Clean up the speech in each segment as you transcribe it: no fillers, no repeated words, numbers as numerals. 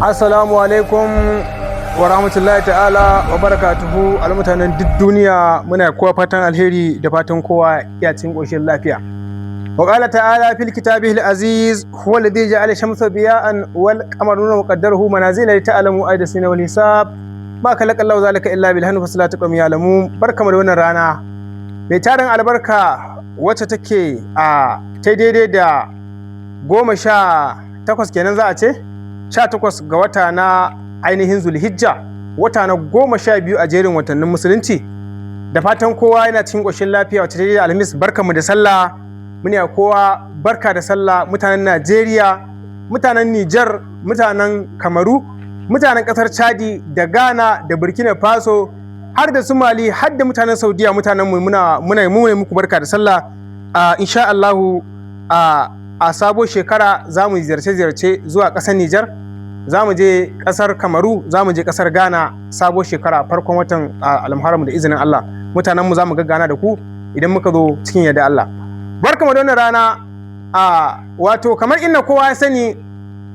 Assalamu alaikum wa rahmatullahi ta'ala wa barakatuhu. Almutanen duk duniya, muna kowa fatan alheri da fatan kowa ya cikin ƙoshin lafiya. Wa qala ta'ala fil kitabihi al-aziz: huwa alladhi ja'ala shamsa diya'an wal qamara nuran wa qaddarahu manazila li ta'lamu adada sinina wal hisab, ma khalaqa Allahu zalika illa bil haqqi fasalatu qawmin ya'lamun. Barkamu da wannan rana mai tarin albarka, wacce take a ta daidai da 18 kenan, za a ce 18 ga wata na ainihin Zulhijja, wata na 12 a jerin watannin Musulunci. Da fatan kowa yana cikin ƙoshin lafiya, wacce daidai da Alhamis. Barkanmu da sallah, muna kowa barka da sallah. Mutanen Najeriya, mutanen Nijar, mutanen Kamaru, mutanen ƙasar Chadi da Ghana da Burkina Faso, har da su Mali, har da mutanen Saudiya, mutanen mu, muna muku barka da sallah. Insha Allahu a sabo shekara za mu ziyarce-ziyarce zuwa ƙasar Nijar, za mu je ƙasar Kamaru, za mu je ƙasar Ghana sabo shekara, farkon watan Almuharram, da izinin Allah. Mutanen mu, za mu gaggana da ku idan muka zo cikin yadda Allah. Barkamu da wannan rana. Wato kamar inda kowa ya sani,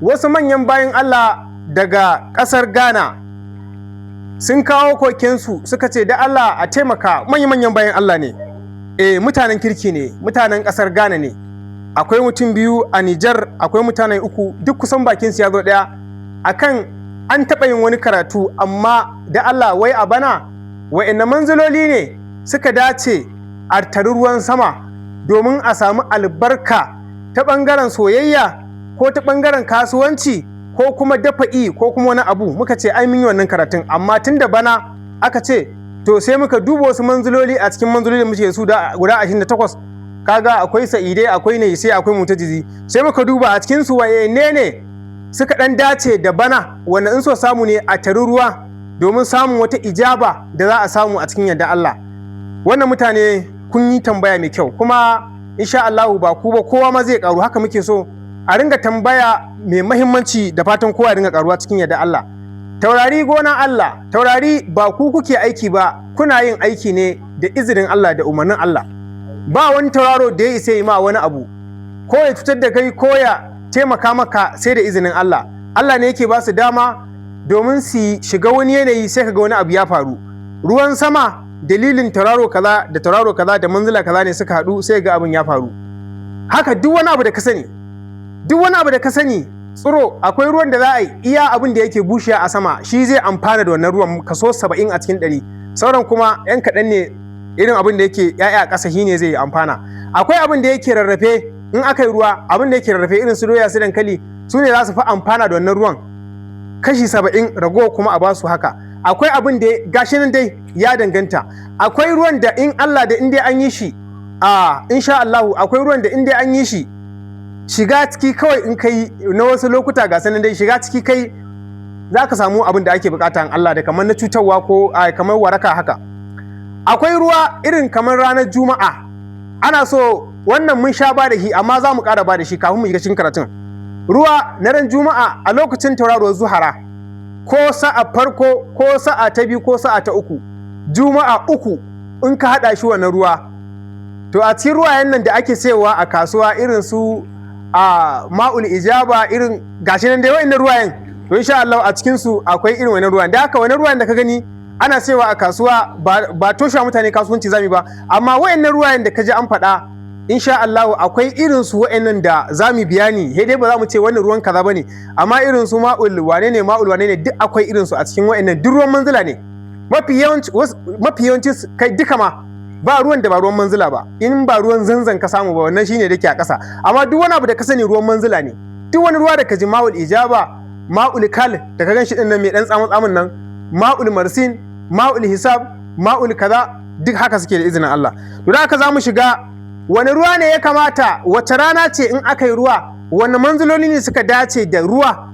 wasu manyan bayin Allah daga ƙasar Ghana sun kawo kokensu, suka ce da Allah a taimaka. Manya-manyan bayin Allah ne, mutanen kirki ne, mutanen ƙasar Ghana ne. Akwai mutum biyu a Nijar, akwai mutane uku, duk kusan bakin su ya zo ɗaya akan an taɓa yin wani karatu, amma da Allah wai a bana wa'inna manziloli ne suka dace a tari ruwan sama domin a samu albarka ta ɓangaren soyayya ko ta ɓangaren kasuwanci ko kuma dafa'i ko kuma wani abu. Muka ce ai mun yi wannan karatun, amma tun da bana aka ce, to sai muka duba wasu manziloli a cikin manziloli da muke su da guda 28. Kaga akwai sa'idai, akwai naisai, akwai mutajizi. Sai muka duba a cikin su waye ne suka dan dace da bana, wanda in so samu ne a tari ruwa domin samun wata ijaba da za a samu a cikin yadda Allah. Wannan mutane kun yi tambaya mai kyau, kuma insha Allahu ba ku ba, kowa ma zai karu. Haka muke so a ringa tambaya mai mahimmanci, da fatan kowa ya ringa karuwa cikin yadda Allah. Taurari gona Allah, taurari ba ku kuke aiki ba, kuna yin aiki ne da izinin Allah da umarnin Allah. Ba wani tauraro da ya isa yi ma wani abu, ko ya cutar da kai ko ya taimaka maka, sai da izinin Allah. Allah ne yake ba su dama domin su shiga wani yanayi, sai kaga wani abu ya faru. Ruwan sama dalilin tauraro kaza da tauraro kaza da manzila kaza ne suka haɗu, sai ga abin ya faru. Haka duk wani abu da ka sani, duk wani abu da ka sani tsiro, akwai ruwan da za a yi, iya abin da yake bushewa a sama shi zai amfana da wannan ruwan, kaso 70 a cikin 100. Sauran kuma yan kaɗan ne, irin abin da yake ya'ya a ƙasa shi ne zai amfana. Akwai abin da yake rarrafe, in aka yi ruwa, abin da yake rarrafe irin su doya, su dankali, su ne za su fi amfana da wannan ruwan kashi 70, ragowa kuma a basu haka. Akwai abin da gashi nan dai ya danganta. Akwai ruwan da in Allah da in dai an yi shi a insha Allahu, akwai ruwan da in dai an yi shi, shiga ciki kawai in kai na wasu lokuta, ga sanan dai, shiga ciki kai za ka samu abin da ake bukata in Allah da, kamar na cutarwa ko kamar waraka haka. Akwai ruwa irin kamar ranar Juma'a, ana so wannan mun sha ba da shi, amma za mu ƙara ba da shi kafin mu shiga cikin karatun. Ruwa na ran Juma'a a lokacin tauraruwar Zuhara, ko sa'a farko ko sa'a ta biyu ko sa'a ta uku, Juma'a uku in ka haɗa shi wannan ruwa. To a cikin ruwayen nan da ake sayowa a kasuwa, irin su a ma'ul ijaba, irin gashi nan dai, wa'annan ruwayen, to insha Allah a cikin su akwai irin wannan ruwan. Da haka wannan ruwan da ka gani ana sayowa a kasuwa, ba toshe mutane kasuwanci zami ba, amma wa'annan ruwayen da ka ji an faɗa, insha Allah akwai irin su wa'annan da zamu bayani. Sai dai ba za mu ce wannan ruwan kaza bane, amma irin su ma'ul wane ne, ma'ul wane ne, duk akwai irin su a cikin wa'annan. Duk ruwan manzila ne mafi yawanci, mafi yawanci, kai duka ma ba ruwan da ba ruwan manzila ba, in ba ruwan Zanzan ka samu ba, wannan shine dake a ƙasa. Amma duk wani abu da ka sani ruwan manzila ne. Duk wani ruwa da ka ji, ma'ul ijaba, ma'ul kal da ka ganshi din nan mai dan tsamin tsamin nan, ma'ul marsin, ma'ul hisab, ma'ul kaza, duk haka suke da izinin Allah. To da haka za mu shiga wani ruwa ne ya kamata, wace rana ce in aka yi ruwa, wani manziloli ne suka dace da ruwa.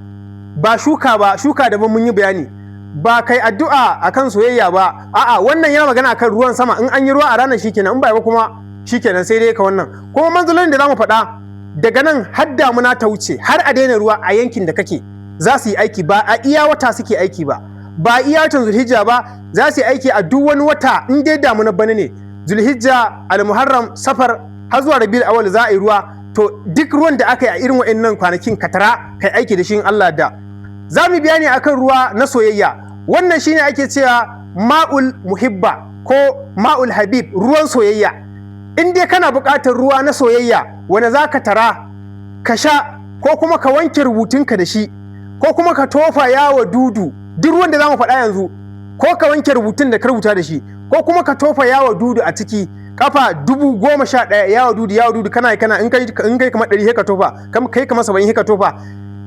Ba shuka ba, shuka daban, mun yi bayani. Ba kai addu'a akan soyayya ba, a'a, wannan yana magana akan ruwan sama. In an yi ruwa a ranar shikenan, in ba ba kuma shikenan, sai dai ka wannan. Kuma manzilolin da zamu faɗa daga nan har damuna ta wuce, har a daina ruwa a yankin da kake, za su yi aiki. Ba a iya wata suke aiki ba, ba iya watan Zulhijja ba, za su yi aiki a duk wani wata in dai damuna bana ne. Zulhijja, Almuharram, Safar, har zuwa Rabiul Awwal za a yi ruwa. To duk ruwan da aka yi a irin wa'annan kwanakin, ka tara kai aiki da shi in Allah da. Za mu bayani akan ruwa na soyayya. Wannan shine ake cewa ma'ul muhibba ko ma'ul habib, ruwan soyayya. In dai kana buƙatar ruwa na soyayya wanda za ka tara ka sha, ko kuma ka wanke rubutunka da shi, ko kuma ka tofa yawa dudu, duk ruwan da za mu faɗa yanzu, ko ka wanke rubutun da ka rubuta da shi, ko kuma ka tofa yawa dudu a ciki kafa 11,000, yawa dudu, yawa dudu, kana in kai kamar 100 ka tofa, kai kamar 70 ka tofa,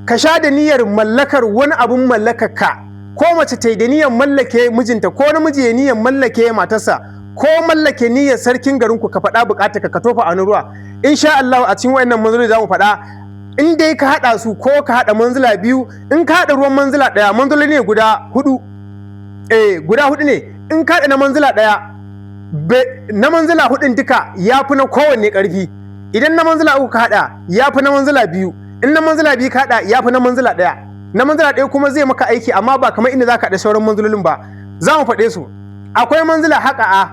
ka sha da niyyar mallakar wani abun mallakar ka, ko mace ta yi da niyyar mallake mijinta, ko namiji ya niyyar mallake matarsa, ko mallake niyyar sarkin garinku, ka faɗa buƙatar ka tofa a wani ruwa. Insha Allah a cikin wayannan manziloli za mu faɗa, in dai ka haɗa su, ko ka haɗa manzila biyu, in ka haɗa ruwan manzila ɗaya, manziloli ne guda hudu, guda hudu ne. In ka haɗa na manzila ɗaya, na manzila hudun duka ya fi na kowanne ƙarfi. Idan na manzila uku ka haɗa, ya fi na manzila biyu. In na manzila biyu ka haɗa, ya fi na manzila ɗaya. Na manzila ɗaya kuma zai maka aiki, amma ba kamar inda za ka haɗa sauran manzilolin ba. Za mu faɗe su. Akwai manzila haƙa'a,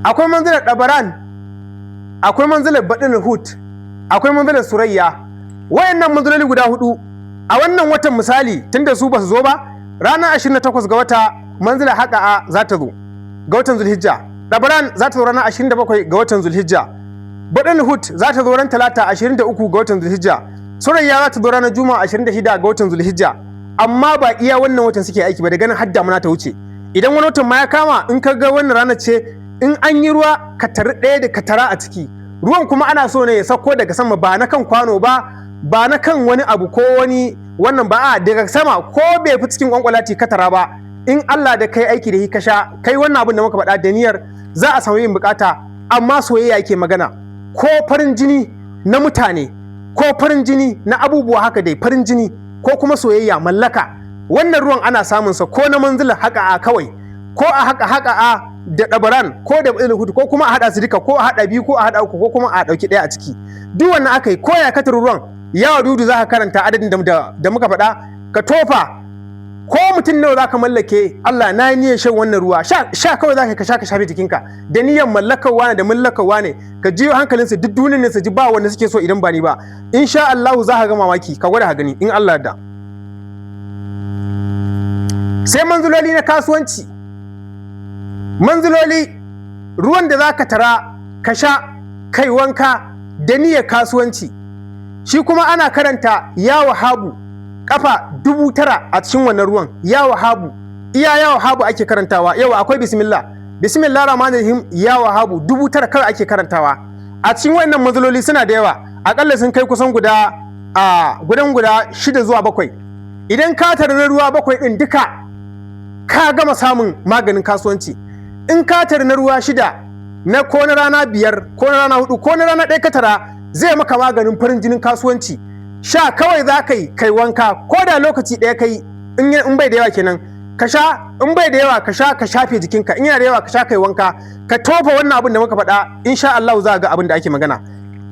akwai manzilar ɗabaran, akwai manzilar baɗin hut, akwai manzilar surayya. Wayannan manziloli guda hudu a wannan watan, misali, tunda su ba su zo ba, ranar 28 ga wata manzilar haƙa'a za ta zo ga watan Zulhijja. Ɗabaran za ta zo ranar 27 ga watan Zulhijja. Baɗin hut za ta zo ran Talata 23 ga watan Zulhijja. Surayya za ta zo ranar Juma'a 26 ga watan Zulhijja. Amma ba iya wannan watan suke aiki ba, da ganin hadda muna ta wuce. Idan wani watan ma ya kama, in ka ga wannan ranar ce, in an yi ruwa, ka tari ɗaya da ka tara a ciki. Ruwan kuma ana so ne ya sauko daga sama, ba na kan kwano ba, ba na kan wani abu ko wani wannan ba, a daga sama, ko bai fi cikin kwankwalati ka tara ba. In Allah da kai aiki da shi, ka sha, kai wannan abin da muka faɗa da niyyar za a samu yin bukata. Amma soyayya yake magana, ko farin jini na mutane, ko farin jini na abubuwa, haka dai farin jini, ko kuma soyayya mallaka. Wannan ruwan ana samun sa ko na manzilar haka a kawai, ko a haka haka a da ɗabaran, ko da hudu, ko kuma a haɗa su duka, ko a haɗa biyu, ko a haɗa uku, ko kuma a ɗauki ɗaya a ciki. Duk wannan aka yi, ko ya katar ruwan yawa dudu, za ka karanta adadin da muka faɗa, ka tofa. Ko mutum nawa za ka mallake, Allah na yi niyyar shan wannan ruwa, sha kawai za ka sha, ka shafe jikinka da niyyar mallakar wane da mallakar wane, ka jiyo hankalinsu, duk duniyar ne su ji ba wanda suke so idan ba ni ba. Insha Allah za ka ga mamaki, ka gwada ka gani in Allah da. Sai manziloli na kasuwanci. Manziloli ruwan da za ka tara ka sha, kai wanka da niyyar kasuwanci, shi kuma ana karanta ya Wahabu kafa 9,000 a cikin wannan ruwan. Ya Wahabu, iya ya Wahabu ake karantawa. Yau akwai bismillah, bismillah rahman rahim, ya Wahabu 9,000 kawai ake karantawa a cikin wannan manziloli. Suna da yawa, akalla sun kai kusan guda a gudan guda shida zuwa bakwai. Idan ka tara na ruwa bakwai din duka, ka gama samun maganin kasuwanci. In ka tara na ruwa shida na, ko na rana 5, ko na rana 4, ko na rana 1 ka tara, zai maka maganin farin jinin kasuwanci. Sha kawai za ka yi, kai wanka, ko da lokaci ɗaya kai, in bai da yawa kenan, ka sha. In bai da yawa, ka sha ka shafe jikinka. In yana da yawa, ka sha kai wanka, ka tofa wannan abin da muka faɗa. Insha Allah za ga abin da ake magana.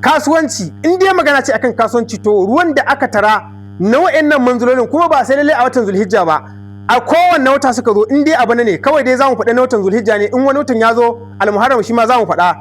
Kasuwanci, in dai magana ce akan kasuwanci, to ruwan da aka tara na wa'annan manzilolin, kuma ba sai lallai a watan Zulhijja ba, a kowanne wata suka zo, in dai abu ne kawai dai za mu faɗa na watan Zulhijja ne. In wani watan ya zo, Almuharram, shi ma za mu faɗa.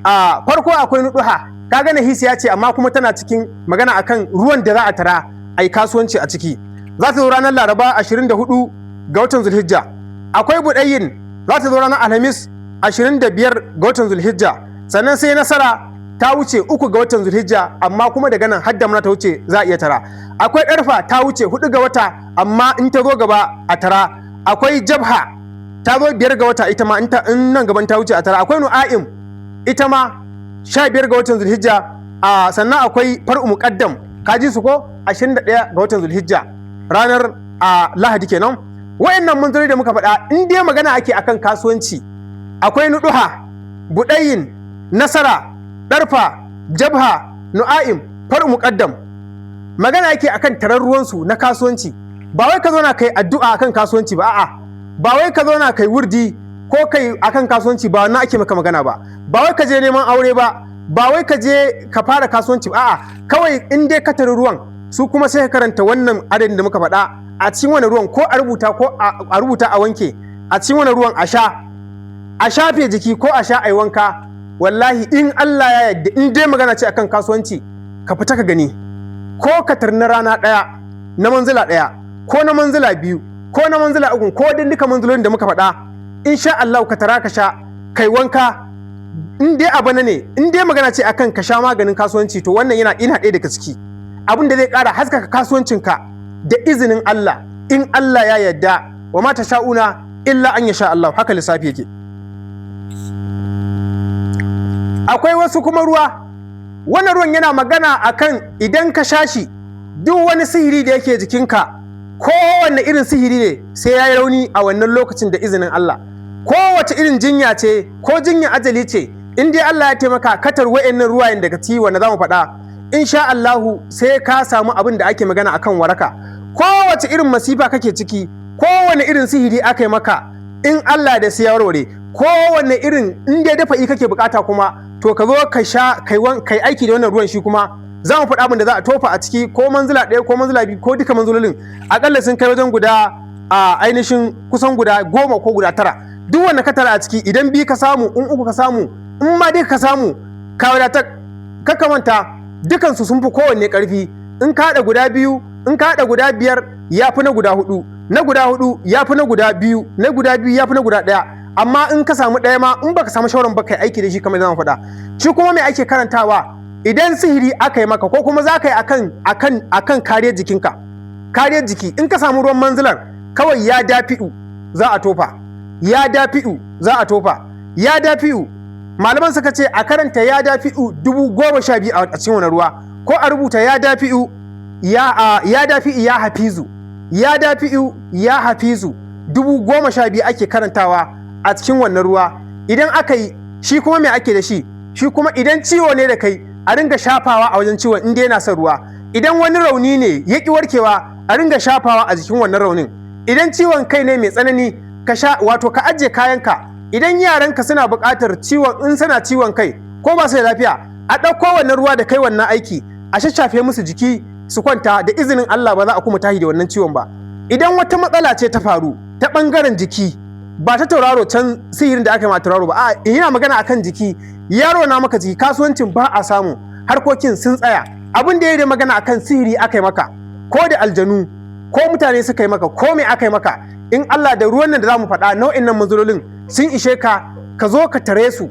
A farko akwai nuduha. Kaga nahisi ya ce, amma kuma tana cikin magana akan ruwan da za a tara a yi kasuwanci a ciki. Za ta zo ranar Laraba 24 ga watan Zulhijja. Akwai buɗayin, za ta zo ranar Alhamis 25 ga watan Zulhijja. Sannan sai nasara, ta wuce 3 ga watan Zulhijja, amma kuma daga nan har damuna ta wuce za a iya tara. Akwai ɗarfa, ta wuce 4 ga wata, amma in ta zo gaba a tara. Akwai jabha, ta zo 5 ga wata, ita ma in nan gaban ta wuce a tara. Akwai nu'a'im, ita ma 15 ga watan Zulhijja. A sannan akwai far'u muqaddam, ka ji su ko, 21 ga watan Zulhijja, ranar a Lahadi kenan. Wayannan manziloli da muka faɗa, in dai magana ake akan kasuwanci, akwai nuduha, buɗayin, nasara, ɗarfa, jabha, nu'a'im, far'u muqaddam, magana ake akan tarar ruwansu na kasuwanci. Ba wai ka zauna kai addu'a akan kasuwanci ba, a'a, ba wai ka zauna kai wurdi ko kai akan kasuwanci ba, wannan ake maka magana ba. Ba wai ka je neman aure ba, ba wai ka je ka fara kasuwanci ba, a'a, kawai in dai ka tari ruwan su, kuma sai ka karanta wannan adadin da muka faɗa a cikin wani ruwan, ko a rubuta, ko a rubuta a wanke a cikin wani ruwan, a sha, a shafe jiki, ko a sha a yi wanka. Wallahi in Allah ya yarda, in dai magana ce akan kasuwanci, ka fita ka gani, ko ka tarna rana ɗaya na manzila ɗaya ko na manzila 2 ko na manzila 3 ko duk duka manzilolin da muka faɗa, insha Allah ka tara ka sha kai wanka. In dai abu ne, in dai magana ce akan ka sha maganin kasuwanci, to wannan yana ina ɗaya daga ciki abin da zai ƙara haskaka kasuwancinka da izinin Allah, in Allah ya yarda. Wa ma tasha'una illa an yasha Allah, haka lissafi yake. Akwai wasu kuma ruwa. Wannan ruwan yana magana akan idan ka sha shi, duk wani sihiri da yake jikinka, kowanne irin sihiri ne, sai ya yi rauni a wannan lokacin da izinin Allah. Kowace irin jinya ce, ko jinya ajali ce, in dai Allah ya taimaka katar wa'annan ruwayen daga ci wanda zamu faɗa, insha Allahu sai ka samu abin da ake magana akan waraka. Kowace irin masifa kake ciki, kowane irin sihiri aka yi maka, in Allah da sai ya warware. Kowane irin in dai dafa'i kake bukata kuma, to ka zo ka sha kai aiki da wannan ruwan. Shi kuma za mu faɗa abin da za a tofa a ciki, ko manzila 1 ko manzila 2 ko duka manzilolin. Akalla sun kai wajen guda a ainihin kusan guda 10 ko guda 9. Duk wanda ka tara a ciki, idan 2 ka samu, in 3 ka samu, in ma dai ka samu ka wadatar. Ka manta dukansu sun fi kowanne ƙarfi. In ka haɗa guda 2, in ka haɗa guda 5, ya fi na guda 4, na guda 4 ya fi na guda 2, na guda 2 ya fi na guda 1. Amma in ka samu 1 ma, in baka samu shawaran ba, kai aiki da shi kamar zan faɗa. Shi kuma me ake karantawa? Idan sihiri aka yi maka, ko kuma za ka yi akan kariyar jikinka, kariyar jiki, in ka samu ruwan manzilar kawai, ya dafi'u za a tofa, ya dafi'u za a tofa, ya dafi'u. Malaman suka ce a karanta ya dafi'u 12,000 a cikin wani ruwa, ko a rubuta ya dafi'u ya dafi'u ya hafizu, ya dafi'u ya hafizu 12,000 ake karantawa a cikin wannan ruwa. Idan aka yi shi kuma me ake da shi? Shi kuma idan ciwo ne da kai, a ringa shafawa a wajen ciwon in dai yana son ruwa. Idan wani rauni ne ya ki warkewa, a ringa shafawa a jikin wannan raunin. Idan ciwon kai ne mai tsanani, ka sha, wato ka ajiye kayanka. Idan yaranka suna buƙatar ciwon, in suna ciwon kai ko ba su da lafiya, a ɗauko wannan ruwa da kai wannan aiki, a shashafe musu jiki su kwanta, da izinin Allah ba za a kuma tashi da wannan ciwon ba. Idan wata matsala ce ta faru ta ɓangaren jiki, ba ta tauraro can sihirin da aka yi ma tauraro ba, a ina magana akan jiki, yaro na maka jiki, kasuwancin ba a samu, harkokin sun tsaya, abin da ya yi magana akan sihiri aka yi maka, ko da aljanu ko mutane suka yi maka, ko me aka yi maka, in Allah da ruwan nan da zamu faɗa, nau'in nan manzilolin sun ishe ka, ka zo ka tare su.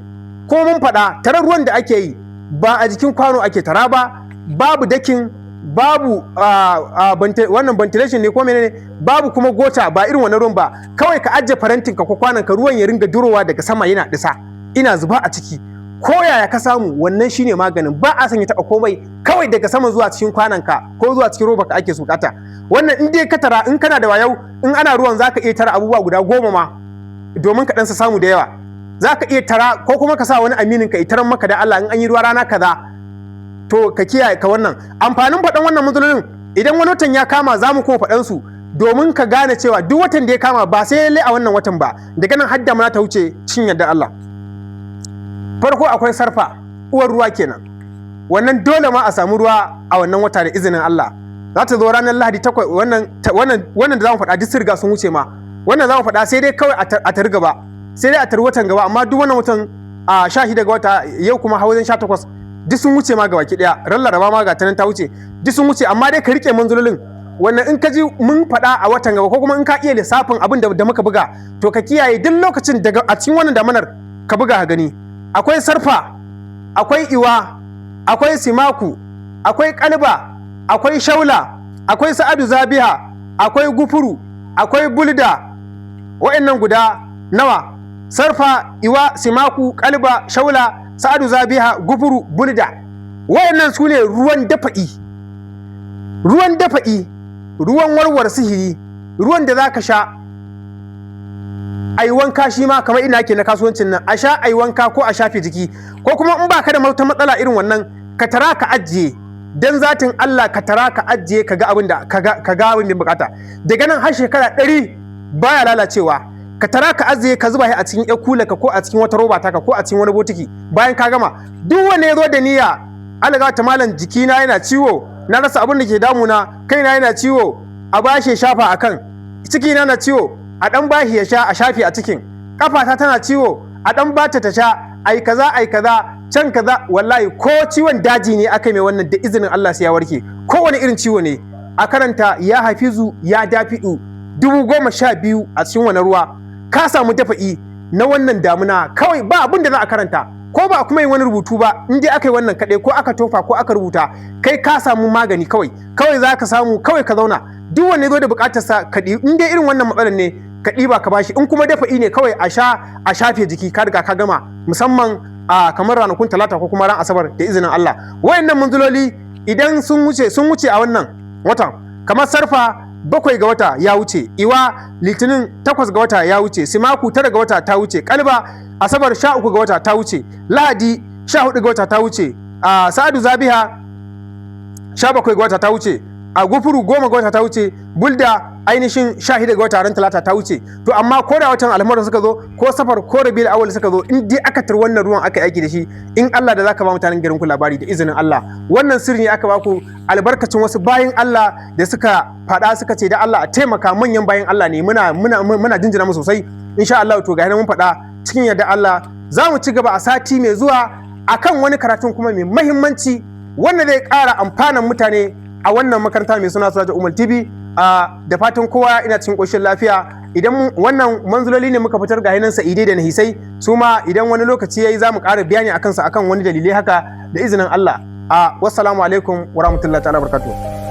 Ko mun faɗa, tarar ruwan da ake yi ba a jikin kwano ake tara ba, babu dakin, babu wannan ventilation ne ko menene, babu kuma gota, ba irin wannan ruwan ba. Kawai ka ajiye farantin ka ko kwanon ka, ruwan ya ringa durowa daga sama yana disa, ina zuba a ciki. Ko yaya ka samu, wannan shine maganin. Ba a son ya taba komai, kawai daga sama zuwa cikin kwanon ka ko zuwa cikin roba ka ake bukata. Wannan in dai ka tara, in kana da wayau, in ana ruwan zaka iya tara abubuwa guda 10 ma domin ka dan samu da yawa. Zaka iya tara, ko kuma ka sa wani aminin ka itaran maka da Allah in an yi ruwa rana kaza. To ka kiyaye ka wannan amfanin faɗan wannan matsalolin. Idan wani watan ya kama, za mu kuma faɗan su domin ka gane cewa duk watan da ya kama, ba sai lalle a wannan watan ba, daga nan har damuna ta wuce cin yadda Allah. Farko akwai sarfa, uwar ruwa kenan. Wannan dole ma a samu ruwa a wannan wata da izinin Allah. Za ta zo ranar Lahadi 8. Wannan da za mu faɗa duk sun riga sun wuce ma. Wannan za mu faɗa sai dai kawai a tari gaba, sai dai a tari watan gaba. Amma duk wannan watan a 16 ga wata, yau kuma har wajen 18, duk sun wuce ma gabaki daya. Ran Laraba ma ga ta nan ta wuce, duk sun wuce. Amma dai ka rike manzilolin wannan, in ka ji mun faɗa a watan gaba, ko kuma in ka iya lissafin abin da muka buga, to ka kiyaye duk lokacin daga a cikin wannan damanar ka buga ka gani. Akwai sarfa, akwai iwa, akwai simaku, akwai kalba, akwai shaula, akwai sa'adu zabiha, akwai gufuru, akwai bulda. Wa'annan guda nawa? Sarfa, iwa, simaku, kalba, shaula, sa'adu zabiha, gufuru, bulda. Wa'annan su ne ruwan dafa'i, ruwan dafa'i, ruwan warware sihiri, ruwan da za ka sha ai wanka. Shi ma kamar ina ake na kasuwancin nan, a sha ai wanka ko a shafe jiki, ko kuma in baka da wata matsala irin wannan, ka tara ka ajiye dan zatin Allah. Ka tara ka ajiye, ka ga abin da ka ga abin da bukata. Daga nan har shekara 100 baya lalacewa. Ka tara ka ajiye, ka zuba shi a cikin ƴar kula ka, ko a cikin wata roba taka, ko a cikin wani botiki. Bayan ka gama, duk wanda ya zo da niyya, "Alaga ta malam, jikina yana ciwo, na rasa abin da ke damuna, kaina yana ciwo, a bashi shafa akan cikina, na ciwo, a dan bashi ya sha a shafe a cikin, kafata tana ciwo, a dan bata ta sha, ai kaza, ai kaza, can kaza," wallahi ko ciwon daji ne aka mai wannan, da izinin Allah sai ya warke. Kowane irin ciwo ne. A karanta ya hafizu ya dafi'u 12,000 a cikin wani ruwa, ka samu dafa'i na wannan damuna. Kawai ba abin da za a karanta ko ba kuma yin wani rubutu ba. In dai aka yi wannan kaɗai, ko aka tofa ko aka rubuta, kai ka samu magani. Kawai kawai za ka samu, kawai ka zauna. Duk wanda ya zo da buƙatarsa, ka in dai irin wannan matsalar ne, ka ɗiba ka bashi. In kuma dafa'i ne, kawai a sha, a shafe jiki, ka riga ka gama, musamman a kamar ranakun Talata ko kuma ran Asabar, da izinin Allah. Wayannan manziloli idan sun wuce, sun wuce a wannan watan, kamar sarfa 7 ga wata ya wuce, iwa Litinin 8 ga wata ya wuce, simaku 9 ga wata ta wuce, kalba Asabar 13 ga wata ta wuce, Lahadi 14 ga wata ta wuce, a sa'adu zabiha 17 ga wata ta wuce, a gufuru 10 ga wata ta wuce, bulda ainihin 16 ga wata ran Talata ta wuce. To amma ko da watan Almuharram suka zo, ko Safar, ko Rabiul Awwal suka zo, in dai aka tar wannan ruwan aka aiki da shi, in Allah da zaka ba mutanen garin ku labari da izinin Allah. Wannan sirri ne aka baku albarkacin wasu bayin Allah da suka faɗa, suka ce da Allah a taimaka. Manyan bayin Allah ne, muna muna muna jinjina mu sosai insha Allah. To ga mun faɗa, cikin yarda Allah za mu ci gaba a sati mai zuwa akan wani karatun kuma mai mahimmanci wanda zai ƙara amfanan mutane a wannan makaranta mai suna Surajo Umar TV. Da fatan kowa ina cikin ƙoshin lafiya. Idan wannan manziloli ne muka fitar, ga hinan sa'idai da nahisai su ma, idan wani lokaci yayi za mu ƙara bayani akan su, akan wani dalilai haka, da izinin Allah. Wassalamu alaikum wa rahmatullahi ta'ala barakatuh.